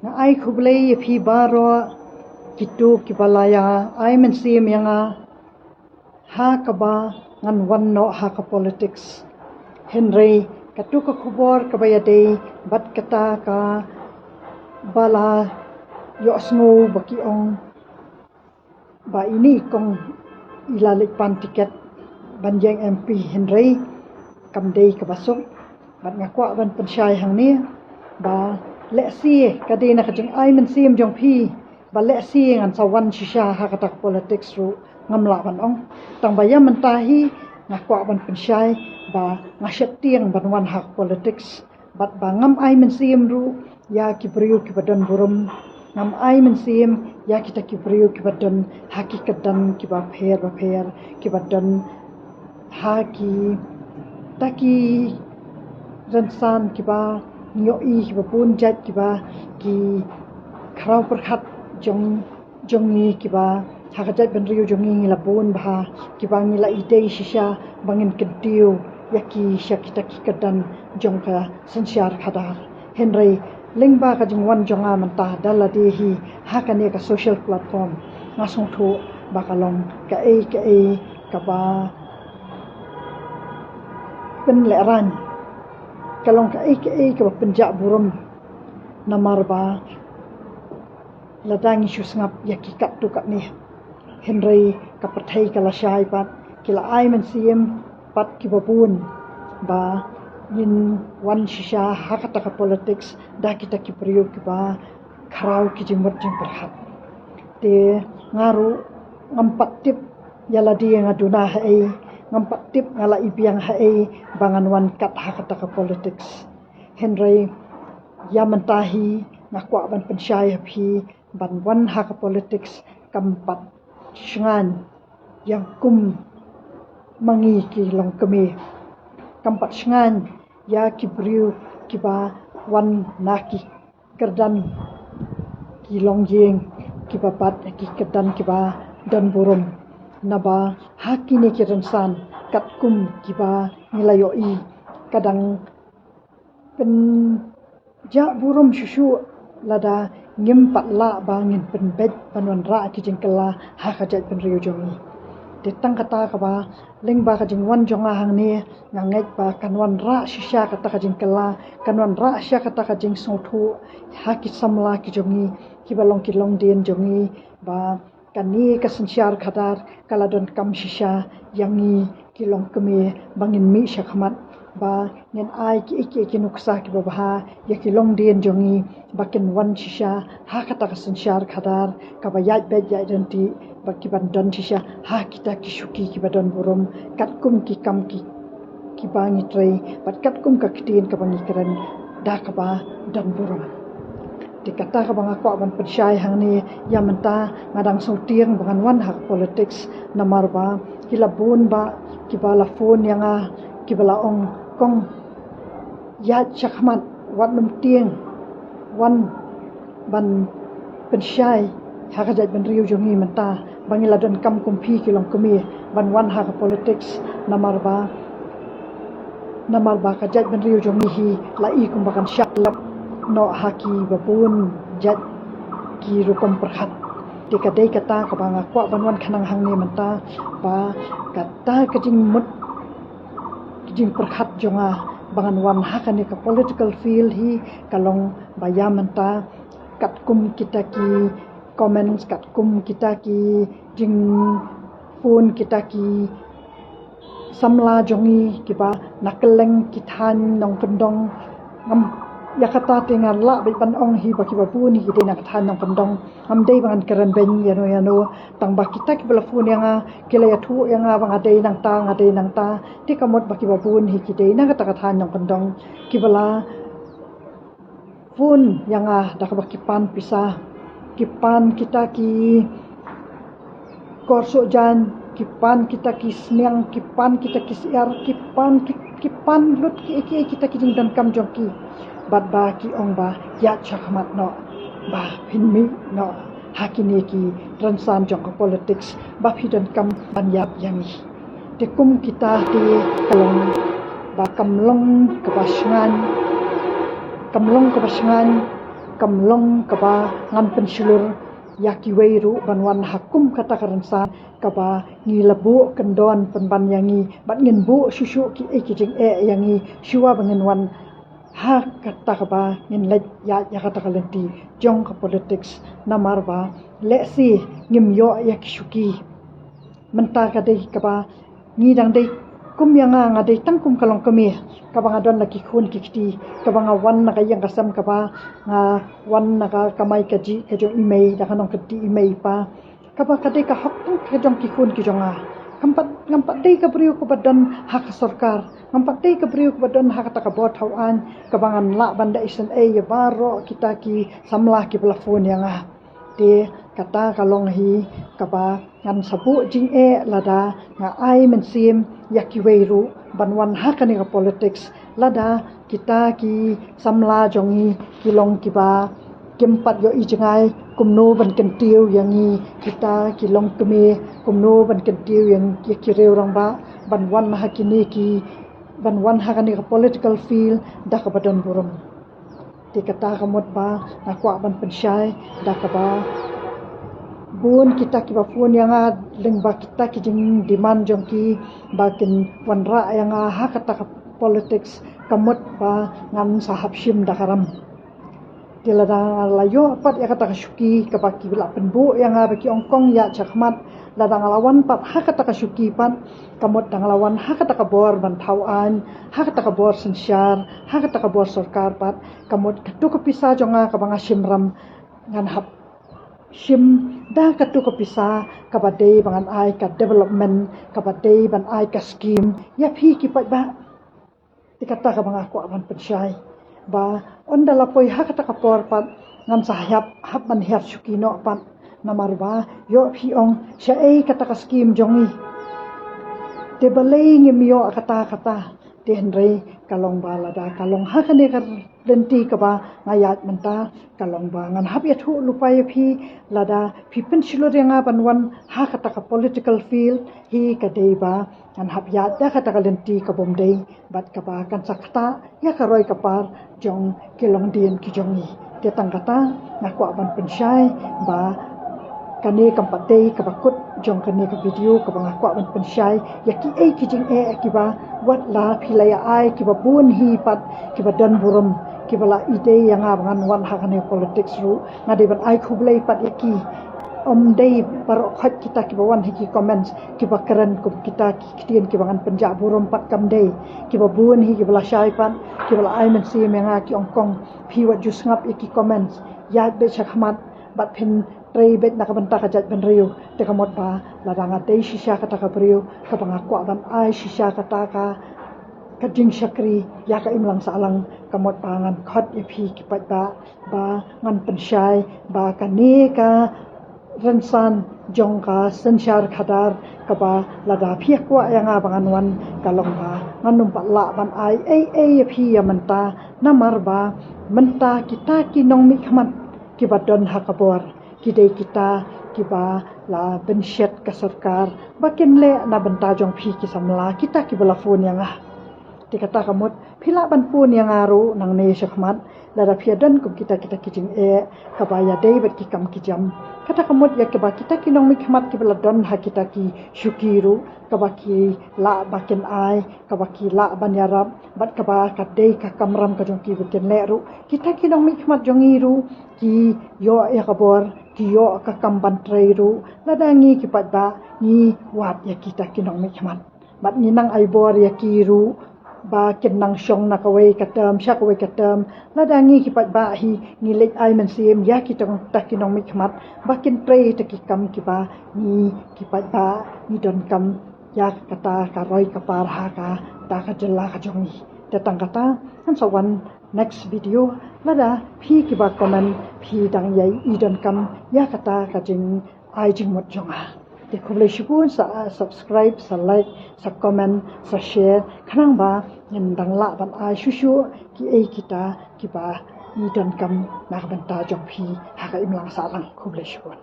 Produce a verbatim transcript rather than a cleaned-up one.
Nga ai khublei ïa phi baroh kito kiba la ïa ai mynsiem ïa nga ha kaba ngan wan noh ha ka politics. Hynrei kato ka khubor kaba ïadei bad kata kaba la ïohsngew ba ki ong ba ine i kong i la leit pan tiket ban ïeng M P, hynrei kam dei kaba suk. Bad nga kwah ban pynshai hangne ba lehse ka dei na ka jingai mynsiem jong phi ba lehse ngan sa wan shisha ha kata ka politics ruh, ngam lah ban ong. Tang ba ïa mynta hi nga kwah ban pynshai ba nga sheptieng ban wan ha ka politics. Bad ba ngam ai mynsiem ruh ïa ki briew kiba don burom. Ngam ai mynsiem ïa kita ki briew kiba don ha ki kyrdan kiba pher ba pher, kiba don ha kita ki rynsan kiba ngi ïohi kiba bun jait, kiba ki khraw pyrkhat jong jong ngi kiba ha ka jaitbynriew jong ngi ngi la bun bha, kiba ngi la ïadei shisha ba ngin kyntiew ïa ki sha kita ki kyrdan jong ka synshar khadar. Hynrei lyngba ka jingwan jong nga mynta da lade hi ha kane ka social platform, nga sngewthuh ba ka long kaei kaei kaba pynlehraiñ, ka long kaei kaei kaba pynjah burom. Namar ba lada ngi shu sngap ïa ki katto katne, hynrei ka pyrthei ka la shai pat, ki la ai mynsiem pat kiba bun ba ngin wan shisha ha kata ka politics da kita ki briew kiba khraw ki jingmut jingpyrkhat. Te nga ruh ngam pat tip ïa lade nga duna haei, ngam pat tip nga la i biang haei ba ngan wan kat ha kata ka politics. Hynrei ïa mynta hi nga kwah ban pynshai ha phi, ban wan ha ka politics kam pat shngaiñ ïa kum ma ngi ki longkmie. Kam pat shngaiñ ïa ki briew kiba wan na ki kyrdan ki longïing kiba bat, ki kyrdan kiba don burom. Naba ha kine ki rynsan katkum kiba ngi la ïohi, ka dang pynjah burom shuh shuh lada ngim pat lah ba ngin pynbeit ban wanrah ki jingkylla ha ka jaitbynriew jong ngi. Te tang kata kaba lyngba ka jingwan jong nga hangne, nga ngeit ba kan wanrah shisha kata ka jingkylla, kan wanrah shisha kata ka jingsngewthuh ha ki samla ki jong ngi, kiba long ki longdien jong ngi, ba kane ka synshar khadar ka la donkam shisha ïa ngi ki longkmie ba ngin mih shakhmat, ba ngin ai kiei kiei ki nuksa kiba bha ïa ki longdien jong ngi ba kin wan shisha ha kata ka synshar khadar kaba ïaid beit ïaid ryntih, ba ki ban don shisha ha kita ki shuki kiba don burom katkum ki kam ki kiba ngi trei bad katkum ka ktien kaba ngi kren da kaba don burom. Te kata kaba nga kwah ban pynshai hangne, ïa mynta nga dang sngewtieng ba ngan wan ha ka politics, namar ba ki la bun ba kiba la phone ïa nga, kiba la ong, "Kong, ïaid shakhmat, wat nym tieng, wan ban pynshai ha ka jaitbynriew jong ngi mynta, ba ngi la donkam kum phi ki longkmie ban wan ha ka politics, namar ba, namar ba ka jaitbynriew jong ngi hi la i kumba kan shah lap noh ha kiba bun jait ki rukom pyrkhat." Te ka dei kata kaba nga kwah ban wan khnang hangne mynta, ba kata ka jingmut ka jingpyrkhat jong nga ba ngan wan ha kane ka political field hi ka long ba ïa mynta katkum kita ki comments, katkum kita ki jingphone kita ki samla jong ngi kiba na kylleng ki thaiñ nongkyndong. Ngam, ïa kata te nga lah beit ban ong hi ba kiba bun hi ki dei na ki thaiñ nongkyndong. Ngam dei ba ngan kren beiñ ïano ïano, tang ba kita kiba la phone ïa nga ki la ïathuh ïa nga ba nga dei nangta, nga dei nangta. Te ka mut ba kiba bun hi ki dei na kata ka thaiñ nongkyndong, kiba la phone ïa nga da kaba ki pan pisa, ki pan kita ki kor soh jaiñ, ki pan kita ki sniang, ki pan kita ki syiar, ki pan ki, ki pan lut ki, ki, kita ki jingdonkam jong ki. Bad ba ki ong ba ïaid shakhmat noh, ba phin mih noh ha kine ki rynsan jong ka politics, ba phi donkam ban ïap ïa ngi. Te kum kita te ka long ba kam long kaba shngaiñ, kam long kaba shngaiñ Kam long kaba ngan pynshlur ïa kiwei ruh ban wan ha kum kata ka rynsan kaba ngi la buh kyndon pynban ïa ngi, bad ngin buh shuh shuh kiei ki jingeh ïa ngi shuwa ba ngin wan ha kata kaba ngin leit ïa, ïa kata ka lynti jong ka politics. Namar ba lehse ngim ïoh ïa ki shuki. Mynta ka dei kaba ngi dang dei kum ïa nga, nga dei tang kum ka longkmie kaba nga don la ki khun ki kti, kaba nga wan na ka ïing ka sem, kaba nga wan na ka kamai kajih ka jong i mei da ka nongkynti i mei i pa, kaba ka dei ka hok tang ka jong ki khun ki jong nga. Ngam pat, ngam pat dei ka briew kaba don ha ka sorkar, ngam pat dei ka briew kaba don ha kata ka bor thaw aiñ kaba ngan lah ban da isynei ïa baroh kita ki samla kiba la phone ïa nga. Te kata ka long hi kaba ngan sa buh jingeh lada nga ai mynsiem ïa kiwei ruh ban wan ha kane ka politics, lada kita ki samla jong ngi ki long kiba kim pat ïohi jngai kumno ban kyntiew ïa ngi kita ki longkmie, kumno ban kyntiew ïa ngi ki riew rangbah ban wan ha kine ki, ban wan ha kane ka political field da kaba don burom. Te kata ka mut ba nga kwah ban pynshai da kaba bun kita kiba phone ïa nga lyngba kita ki jingdemand jong ki ba kin wanrah ïa nga ha kata ka politics, ka mut ba ngan sa hap shim da ka ram. Te lada nga la ïoh pat ïa kata ka shuki kaba ki la pynbuh ïa nga ba ki ong kong ïa shakhmat, lada nga la wan pat ha kata ka shuki pat, ka mut da nga la wan ha kata ka bor ban thaw aiñ, ha kata ka bor synshar, ha kata ka bor sorkar pat, ka mut katu ka pisa jong nga kaba nga shim ram ngan hap shim da katu ka pisa kaba dei ba ngan ai ka development, kaba dei ban ai ka scheme ïa phi ki paidbah. Te kata kaba nga kwah ban pynshai ba ynda la poi ha kata ka por pat ngan sa hap, hap ban hiar shuki noh pat. Namar ba ïoh phi ong shaei kata ka scheme jong ngi. Te balei ngim ïoh kata kata. Te hynrei ka long ba lada ka long ha kane ka lynti kaba nga ïaid mynta, ka long ba ngan hap ïathuh lypa ïa phi lada phi pynshlur ïa nga ban wan ha kata ka political field hi ka dei ba ngan hap ïaid da kata ka lynti ka bym dei bad kaba kan sa ktah ïa ka roi ka par jong ki longdien ki jong ngi. Te tang kata nga kwah ban pynshai ba kane kam pat dei kaba kut jong kane ka video kaba nga kwah ban pynshai ïa kiei ki jingeh kiba wat la phi la ïa ai kiba bun hi pat kiba don burom kiba la ïadei ïa nga ba ngan wan ha kane politics ruh. Nga dei ban ai khublei pat ïa ki. Ym dei baroh khoit kita kiba wan ha ki comments kiba kren kum kita ki ktien kiba ngan pynjah burom pat, kam dei. Kiba bun hi kiba la shai pat kiba la ai mynsiem ïa nga, ki ong kong phi wat ju sngap ïa ki comments, ïaid beit shakhmat bad phin trei beit na ka bynta ka jaitbynriew. Te ka mut ba lada nga dei shisha kata ka briew kaba nga kwah ban ai shisha kata ka, ka jingshakri ïa ka imlang sahlang, ka mut ba ngan khot ïa phi ki paidbah ba ngan pynshai ba kane ka rynsan jong ka synshar khadar kaba lada phi kwah ïa nga ba ngan wan, ka long ba ngan ym pat lah ban ai ei ei ïa phi ïa mynta. Namar ba mynta kita ki nongmihkhmat kiba don ha ka bor ki dei kita kiba la bynshet ka sorkar ba kin leh na bynta jong phi ki samla kita kiba la phone ïa nga. Te kata ka mut phi lah ban phone ïa nga ruh nangne shakhmat lada phi ïa don kum kita kita ki jingeh kaba ïadei bad ki kam ki jam. Kata ka mut ïa kiba kita ki nongmihkhmat kiba la don ha kita ki shuki ruh kaba ki lah ba kin ai, kaba ki lah ban ïarap bad kaba ka dei ka kamram ka jong ki ba kin leh ruh. Kita ki nongmihkhmat jong ngi ruh ki ïoh ïa ka bor, ki ïoh ka kam ban trei ruh. Lada ngi ki paidbah ngi wad ïa kita ki nongmihkhmat bad ngi nang ai bor ïa ki ruh ba kin nang shong na kawei ka term sha kawei ka term. Lada ngi ki paidbah hi ngi leit ai mynsiem ïa kita ki nongmihkhmat ba kin trei ïa kita ki kam kiba ngi ki paidbah ngi donkam ïa kata ka roi ka par ha kata ka jylla ka jong ngi. Te tang kata, ngan sa wan next video. Lada phi kiba comment phi dang ïai i donkam ïa kata ka jingai jingmut jong nga. Te khublei shibun, sa, ah, subscribe, sa like, sa comment, sa share khnang ba ngin dang lah ban ai shuh shuh kiei kita kiba ngi donkam na ka bynta jong phi ha ka imlang sahlang. Khublei shibun.